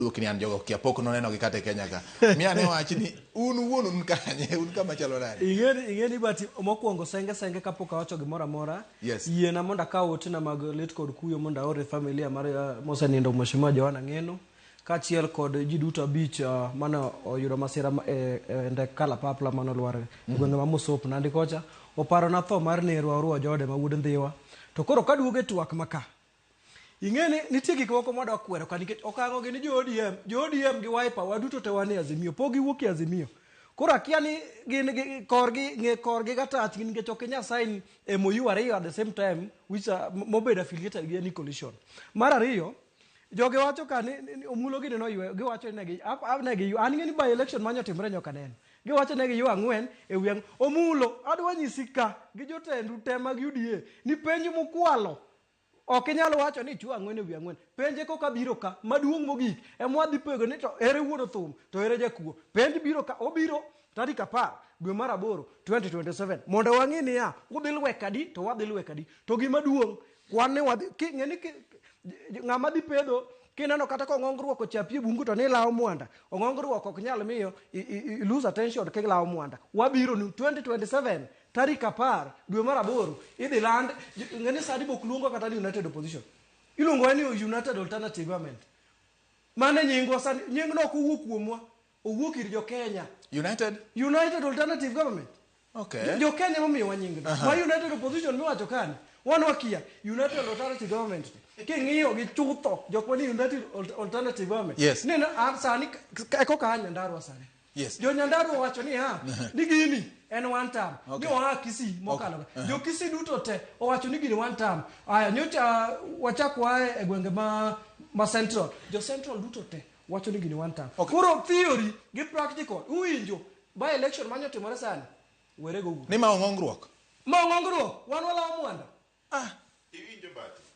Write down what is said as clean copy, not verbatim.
Dwokni an jogo kia pok noneno gi kata e Kenya ka. Mi ane wach ni un wuon un kanye, un kama chalo nade? Ing'eni but mokwongo senge senge kapok awacho gimoro amora. Yes. Yiena mondo akaw otena mag lit kod kuyo mondo aor e familia mar mosenindo Mheshimiwa Joana Ng'eno kaachiel kod ji duto abich mane oyudo masira e, e ndek kalapapla mane olwar e gwenge ma Mosop Nandi kocha. Oparona tho mar nerwa Orwa Jode ma wuod Ndhiwa. To koro kaduogo e twak ma ka, Ing'e ni nitie gik moko mwadwa kwero ka nikech okang'o gi ni jo ODM, jo ODM gi Wiper waduto te wan e Azimio, pok giwuok e Azimio. Koro akia ni gin gi korgi ng'e korgi gatach gi nikech ok inyal sign MOU ariyo at the same time which are, mobedo affiliated gi any coalition. Mar ariyo, jogi wacho ka ni, ni omulo gini noywe, giwacho ni negi ne gi an ng'e ni by election manyo timre nyoka neno. Giwacho ne giywa ang'wen e wi ang'wen. Omulo, adwa nyisi ka gi jotendu te mag UDA ni penj mukwalo Ok inyal wacho ni ichwo ang'wen ewi ang'wen. Penje koka biro ka, maduong' mogik, ema wadhi pego ni to ere wuon thum, to ere jakuo. Penj biro ka, obiro tarik 10 dwe mar aboro 2027 mondo wang'i niya, udhi lwek adi to wadhi lwek adi. To gima duong', kwan ni wadhi, ki, ng'e ni ki, ng'ama dhi pedho kineno kata kong'ong ruoko chapi e bungu to ni lawo mwanda. Ong'ong ruok ok nyal miyo i, i, i lose attention kilawo mwanda. Wabiro ni 2027 Tarik 10 dwe mar aboro idhi land ng'e ni sani bok luongo kata ni United Opposition. Iluongo ni United Alternative Government. Mano e nyingwa sani, nyingno ok owuok kuomwa, owuok ir jo Kenya. United? United Alternative Government. Okay. Jo Kenya momiyowa nyingno. Ma United Opposition miwacho kani, wan wakia United Alternative Government. King'iyo gi chutho jok manie United Alternative Government. Neno an sani ekoka a Nyandarua sani. Jo Nyandarua owacho niya, ni gini en one term. Ni oa Kisii mokalo. Jo Kisii duto te owacho ni gini one term. Aya nyocha wachak waa e gwenge ma Central. Jo Central duto te wacho ni gini one term. Koro theory gi practical uwinjo by election manyo timore sani. Were go. Ni ma ong'ongruok. Ma ong'ongruok. Wan walawo mwanda. Ah. Iwinjo Bahati?